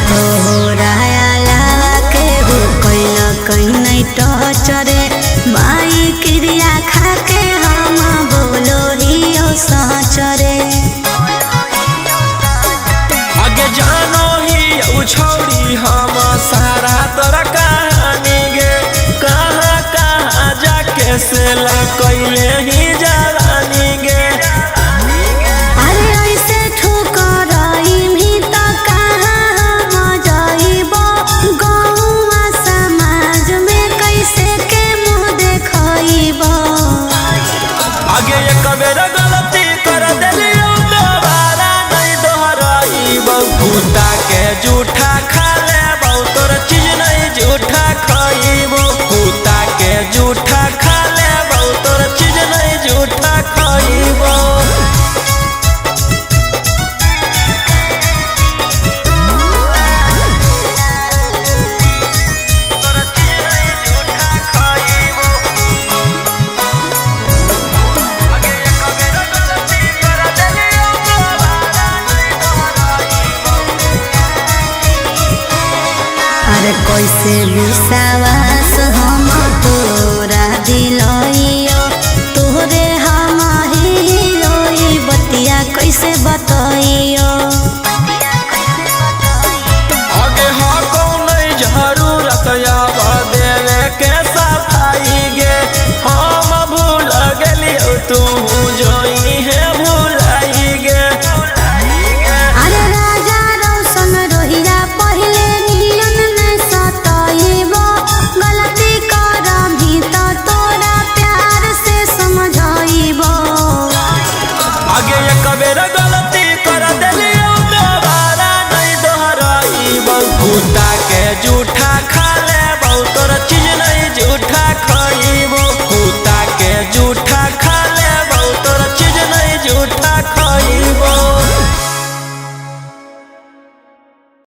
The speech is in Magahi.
तोहरा अलावा केहू कैल कहीं नहीं टचरे। माई क्रिया खा के हम बोलो हियो सचरे। आगे जानो ही उ छौरी हम सारा तोरा कहानी गे। कहाँ कहाँ जाके से ला कैले ही जवानी गे। अरे ऐसे ठुकराइमी त कहाँ हम जाइबो, गौआ समाज में कैसे के मुँह देखइबो। आगे एक बेर गलती कर देलियो दोबारा नहीं दोहराइबो। कुत्ता के जूठा खा लेबो तोर चीज नहीं जूठा खइबो। कुत्ता के जूठा खा लेबो तोर चीज नहीं जूठा खइबो। तोर चीज नहीं जूठा खइबो। आगे एक बेर गलती कर देलियो दोबारा नहीं दोहराइबो। अरे कैसे विश्वास